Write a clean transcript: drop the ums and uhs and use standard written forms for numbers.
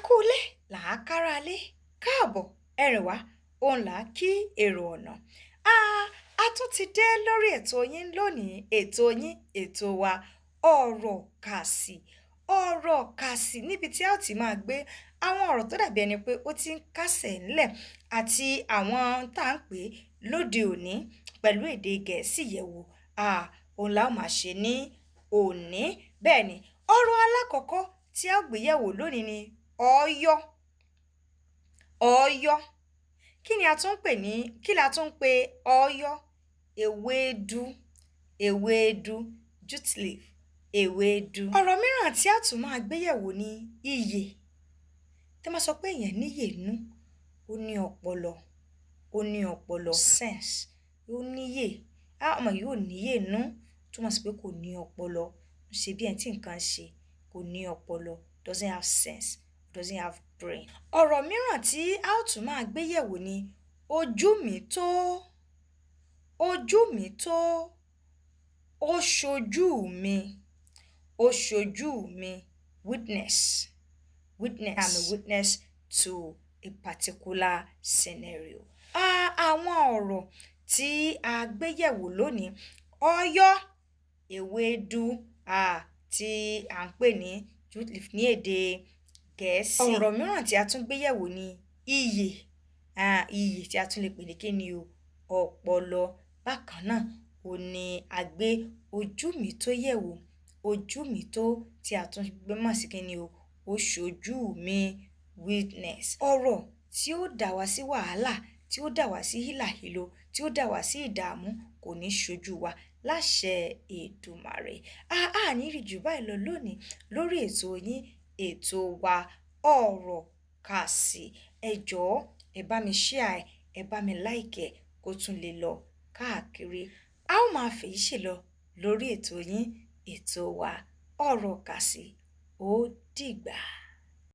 Kú ilé là á kára lé, káàbọ̀ ẹrìn wá òun là á kí èrò ọ̀nà. A tún ti dé lórí ètò yín lónìí, ètò yín, ètò wa, Ọ̀rọ̀ Kàsì. Ọ̀rọ̀ Kàsì níbi tí a ó ti máa gbé àwọn ọ̀rọ̀ tó dàbí ẹni pé ó ti ń kásẹ̀ ńlẹ̀ àti àwọn tá à ń pè lóde òní pẹ̀lú èdè Gẹ̀ẹ́sì yẹ̀wò. Òun la ó máa ṣe ní òní. Bẹ́ẹ̀ ni, ọ̀rọ̀ alákọ̀ọ́kọ́ tí a ó gbé yẹ̀wò lónìí ni ọ̀ọ́yọ́. Ọ̀ọ́yọ́. Kí ni a tún ń pè ní, kí la tún ń pe ọ̀ọ́yọ́? Ewédú. Ewédú, jute leaf, ewédú. Ọ̀rọ̀ mìíràn tí a tún máa gbé yẹ̀wò ni iyè. Tí wọ́n bá sọ pé èèyàn níyè nú, ó ní ọpọlọ, ó ní ọpọlọ, sense, ó níyè. Ọmọ yìí ò níyè nú, túmọ̀ sí pé kò ní ọpọlọ, ń ṣe bí ẹni tí nǹkan ṣe, kò ní ọpọlọ, doesn't have sense, doesn't have brain. Ọ̀rọ̀ mìíràn tí a ó tún máa gbé yẹ̀wò ni ojú mi tó, ojú mi tó, ó ṣojú mi, ó ṣojú mi, witness, witness. I'm a witness to a particular scenario. Àwọn ọ̀rọ̀ tí a gbé yẹ̀wò lónìí: ọ̀yọ́, ewédú, tí à ń pè ní jute leaf ní èdè Gẹ̀ẹ́sì. Ọ̀rọ̀ mìíràn tí a tún gbé yẹ̀wò ni iyè. Iyè tí a tún lè pè ní kí ni o, ọpọlọ. Bákan náà, òun ní a gbé ojú mi tó yẹ̀wò, ojú mi tó tí a tún gbé mọ̀ sí kí ni o, ó ṣojú mi, witness. Ọ̀rọ̀ tí ó dà wá sí wàhálà, tí ó dà wá sí hílàhílo, tí ó dà wá sí ìdààmú kò ní ṣojú wa láṣẹ Èdùmàrè. A ní rí jù báyìí lọ lónìí lórí ètò yín, ètò wa, Ọ̀rọ̀ Kàsì. Ẹ jọ̀ọ́, ẹ bá mi share ẹ, ẹ bá mi like ẹ kó tún lè lọ káàkiri. A ó máa fèyí ṣe lọ lórí ètò yín, ètò wa, Ọ̀rọ̀ Kàsì. Ó dìgbà.